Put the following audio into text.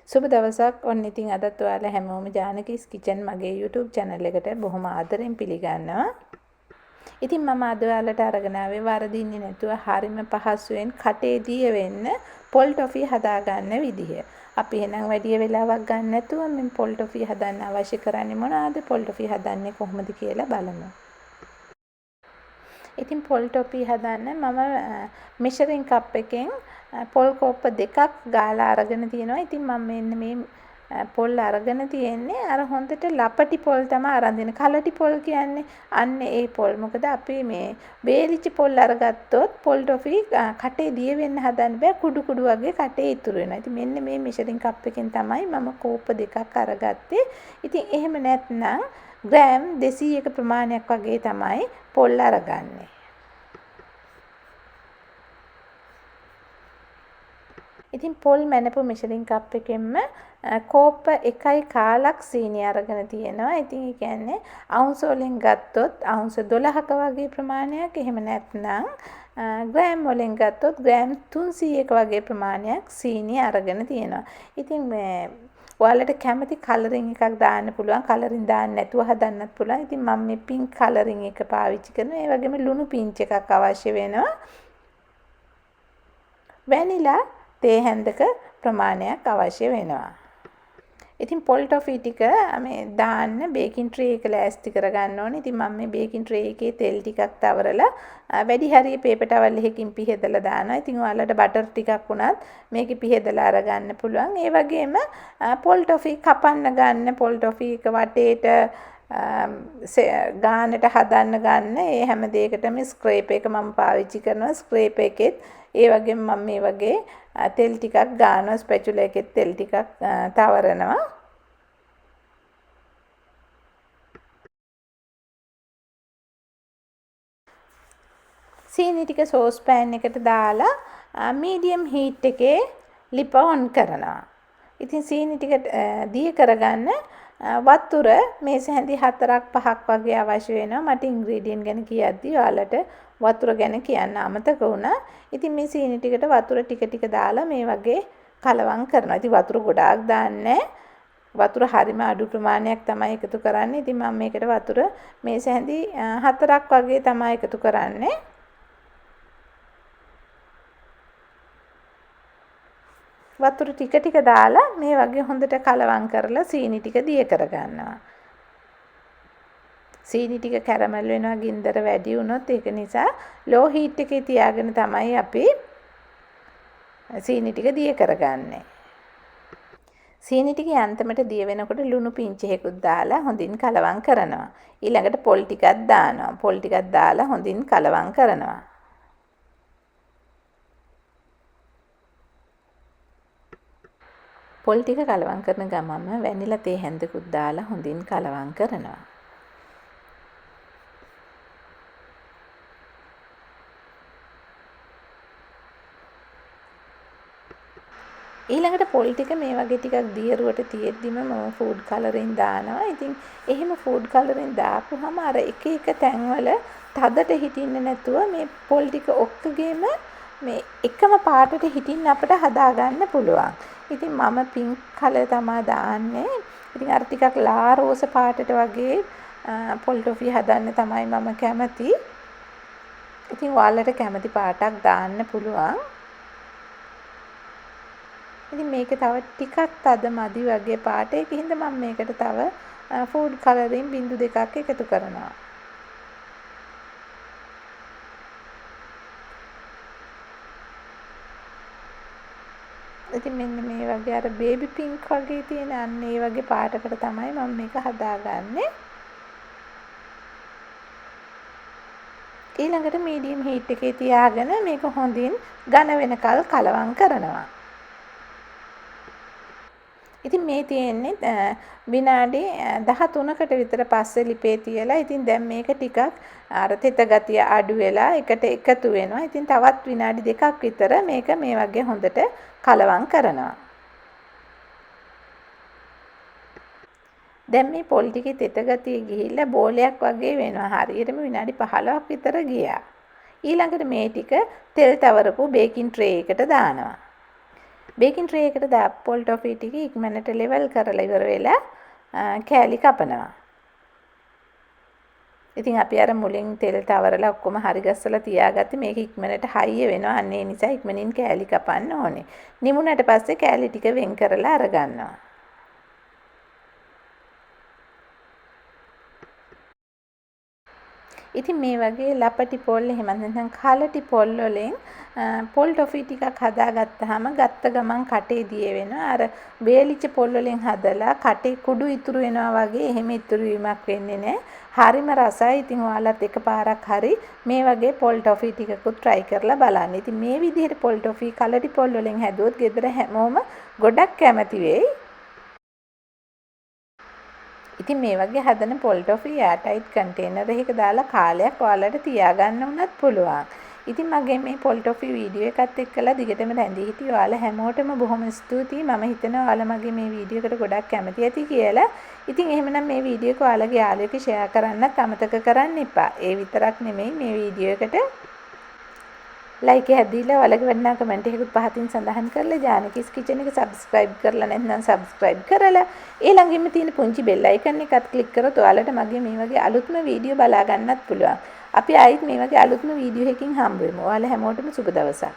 සුබ දවසක්. ඔන්න ඉතින් අදත් ඔයාලා හැමෝම ජානකීස් කිචන් මගේ YouTube channel එකට බොහොම ආදරෙන් පිළිගන්නවා. ඉතින් මම අද ඔයාලට අරගෙන ආවේ වරදින්නේ නැතුව හරිම පහසුවෙන් කටේ දිය වෙන්න පොල් ටොෆි හදාගන්න විදිහ. අපි එහෙනම් වැඩි වෙලාවක් ගන්න නැතුව මේ පොල් ටොෆි හදන්න අවශ්‍ය කරන්නේ මොනවාද, පොල් ටොෆි හදන්නේ කොහොමද කියලා බලමු. ඉතින් පොල් ටොෆි හදන්න මම මෙෂරින් කප් එකෙන් පොල් කෝප්ප දෙකක් ගාලා අරගෙන තියෙනවා. ඉතින් මම මෙන්න මේ පොල් අරගෙන තියෙන්නේ අර හොඳට ලපටි පොල් තමයි අරන් දෙන්නේ. කලටි පොල් කියන්නේ අන්න ඒ පොල්. මොකද අපි මේ වේලිච්ච පොල් අරගත්තොත් පොල් ටොෆි කටේ දිය වෙන්න හදන්න බෑ. කුඩු කුඩු වගේ කටේ ඉතුරු වෙනවා. ඉතින් මෙන්න මේ මෙෂරින් කප් එකෙන් තමයි මම කෝප්ප දෙකක් අරගත්තේ. ඉතින් එහෙම නැත්නම් ග්‍රෑම් 200ක ප්‍රමාණයක් වගේ තමයි පොල් අරගන්නේ. ඉතින් පොල් මැනපු මෙෂරින් කප් එකෙන්ම කෝප්ප 1 කාලක් සීනි අරගෙන තියෙනවා. ඉතින් ඒ කියන්නේ අවුන්ස වලින් ගත්තොත් අවුන්ස 12ක වගේ ප්‍රමාණයක්, එහෙම නැත්නම් ග්‍රෑම් වලින් ගත්තොත් ග්‍රෑම් 300ක වගේ ප්‍රමාණයක් සීනි අරගෙන තියෙනවා. ඉතින් මේ ඔයාලට කැමති කලරින් එකක් දාන්න පුළුවන්, කලරින් දාන්න නැතුව හදන්නත් පුළුවන්. ඉතින් මම මේ පින්ක් කලරින් එක පාවිච්චි කරනවා. ඒ වගේම ලුණු පිංච් එකක් අවශ්‍ය වෙනවා. වැනිලා තේ හැන්දක ප්‍රමාණයක් අවශ්‍ය වෙනවා. ඉතින් පොල් ටොෆි ටික මේ දාන්න බේකින් ට්‍රේ එක ලෑස්ති කරගන්න ඕනේ. ඉතින් මම මේ බේකින් ට්‍රේ එකේ තෙල් ටිකක් තවරලා වැඩි හරිය පේපර් ටවල් එකකින් පිහදලා දානවා. ඉතින් ඔයාලට බටර් ටිකක් වුණත් මේකේ පිහදලා අරගන්න පුළුවන්. ඒ වගේම පොල් ටොෆි කපන්න ගන්න, පොල් ටොෆි එක වටේට ගානට හදන්න ගන්න ඒ හැම දෙයකටම ස්ක්‍රේප් එක මම පාවිච්චි කරනවා. ස්ක්‍රේප් එකෙත් ඒ වගේම මම මේ වගේ තෙල් ටිකක් ගානවා. ස්පැචුලා එකෙත් තෙල් ටිකක් තවරනවා. සීනි ටික සෝස් පෑන් එකට දාලා මීඩියම් හීට් එකේ ලිප ඔන් කරනවා. ඉතින් සීනි ටික දිය කරගන්න වතුර මේස හැඳි 4ක් 5ක් වගේ අවශ්‍ය වෙනවා. මට ඉන්ග්‍රීඩියන්ට් ගැන කියද්දි ඔයාලට වතුර ගැන කියන්න අමතක වුණා. ඉතින් මේ සීනි ටිකට වතුර ටික ටික දාලා මේ වගේ කලවම් කරනවා. ඉතින් වතුර ගොඩාක් දාන්නේ නෑ. වතුර හරිම අඩු ප්‍රමාණයක් තමයි එකතු කරන්නේ. ඉතින් මම මේකට වතුර මේස හැඳි 4ක් වගේ තමයි එකතු කරන්නේ. වතුර ටික ටික දාලා මේ වගේ හොඳට කලවම් කරලා සීනි ටික දිය කරගන්නවා. සීනි ටික කැරමල් වෙනවා ගින්දර වැඩි වුණොත්. ඒක නිසා ලෝ හීට් එකේ තියාගෙන තමයි අපි සීනි ටික දිය කරගන්නේ. සීනි ටික යන්තමට දිය වෙනකොට ලුණු පිංච එකකුත් දාලා හොඳින් කලවම් කරනවා. ඊළඟට පොල් ටිකක් දානවා. පොල් ටිකක් දාලා හොඳින් කලවම් කරනවා. පොල් ටික කලවම් කරන ගමන්ම වැනිලා තේ හැන්දකුත් දාලා හොඳින් කලවම් කරනවා. ඊළඟට පොල් ටික මේ වගේ ටිකක් දියරුවට තියෙද්දිම මම ෆුඩ් කලරින් දානවා. ඉතින් එහෙම ෆුඩ් කලරින් දාපුවහම අර එක එක තැන්වල තදට හිටින්නේ නැතුව මේ පොල් ටික ඔක්කොගේම මේ එකම පාටට හිටින්න අපිට හදාගන්න පුළුවන්. ඉතින් මම පින්ක් කලර් තමා දාන්නේ. ඉතින් අර ටිකක් ලා රෝස පාටට වගේ පොල් ටොෆි හදන්න තමයි මම කැමති. ඉතින් ඔයාලට කැමති පාටක් දාන්න පුළුවන්. ඉතින් මේක තව ටිකක් තද මදි වගේ පාට. ඒක හින්දා මම මේකට තව ෆුඩ් කලරින් බිංදු දෙකක් එකතු කරනවා. ඉතින් මෙන්න මේ වගේ අර බේබි පින්ක් වගේ තියෙන අන්න ඒ වගේ පාටකට තමයි මම මේක හදාගන්නේ. ඊළඟට මීඩියම් හීට් එකේ තියාගෙන මේක හොඳින් ඝන වෙනකල් කලවම් කරනවා. ඉතින් මේ තියෙන්නේ විනාඩි 13කට විතර පස්සේ ලිපේ තියලා. ඉතින් දැන් මේක ටිකක් අර තෙත ගතිය අඩු වෙලා එකට එකතු වෙනවා. ඉතින් තවත් විනාඩි දෙකක් විතර මේක මේ වගේ හොඳට කලවම් කරනවා. දැන් මේ පොල් ටිකේ තෙත ගතිය ගිහිල්ලා බෝලයක් වගේ වෙනවා. හරියටම විනාඩි 15ක් විතර ගියා. ඊළඟට මේ ටික තෙල් තවරපු බේකින් ට්‍රේ එකට දානවා. බේකින් ට්‍රේ එකට දාපු පොල් ටොෆී ටික ඉක්මනට ලෙවල් කරලා ඉවර වෙලා කෑලි කපනවා. ඉතින් අපි අර මුලින් තෙල් තවරලා ඔක්කොම හරි ගස්සලා තියාගත්තේ මේක ඉක්මනට හයිය වෙනවා. අන්න ඒ නිසා ඉක්මනින් කෑලි කපන්න ඕනේ. නිමුණට පස්සේ කෑලි ටික වෙන් කරලා අරගන්නවා. ඉතින් මේ වගේ ලපටි පොල් එහෙම නැත්නම් කලටි පොල් වලින් පොල් ටොෆි ටිකක් හදාගත්තාම ගත්ත ගමන් කටේ දිය වෙනවා. අර වේලිච්ච පොල් වලින් හදලා කටේ කුඩු ඉතුරු වෙනවා වගේ එහෙම ඉතුරු වීමක් වෙන්නේ නැහැ. හරිම රසයි. ඉතින් ඔයාලත් එකපාරක් හරි මේ වගේ පොල් ටොෆි ටිකකුත් try කරලා බලන්න. ඉතින් මේ විදිහට පොල් ටොෆි කලටි පොල් වලින් හැදුවොත් ගෙදර හැමෝම ගොඩක් කැමති වෙයි. ඉතින් මේ වගේ හදන පොල් ටොෆි එයාර් ටයිට් කන්ටේනර් එකක දාලා කාලයක් ඔයාලට තියාගන්න වුණත් පුළුවන්. ඉතින් මගේ මේ පොල් ටොෆි වීඩියෝ එකත් එක්කලා දිගටම රැඳී හිටි ඔයාලා හැමෝටම බොහොම ස්තුතියි. මම හිතනවා ඔයාලා මගේ මේ වීඩියෝ එකට ගොඩක් කැමති ඇති කියලා. ඉතින් එහෙමනම් මේ වීඩියෝ එක ඔයාලගේ යාළුවෙක් ෂෙයා කරන්නත් අමතක කරන්න එපා. ඒ විතරක් නෙමෙයි, මේ වීඩියෝ එකට ලයික් එකක් දීලා ඔයාලගේ වටිනා කමෙන්ට් එකකුත් පහතින් සඳහන් කරලා ජානකිස් කිචන් එක සබ්ස්ක්‍රයිබ් කරලා නැත්නම් සබ්ස්ක්‍රයිබ් කරලා ඒ ළඟින්ම තියෙන පුංචි බෙල් අයිකන් එකත් ක්ලික් කරොත් ඔයාලට මගේ මේ වගේ අලුත්ම වීඩියෝ බලා ගන්නත් පුළුවන්. අපි ආයෙත් මේ වගේ අලුත්ම වීඩියෝ එකකින් හම්බ වෙමු. ඔයාලා හැමෝටම සුබ දවසක්.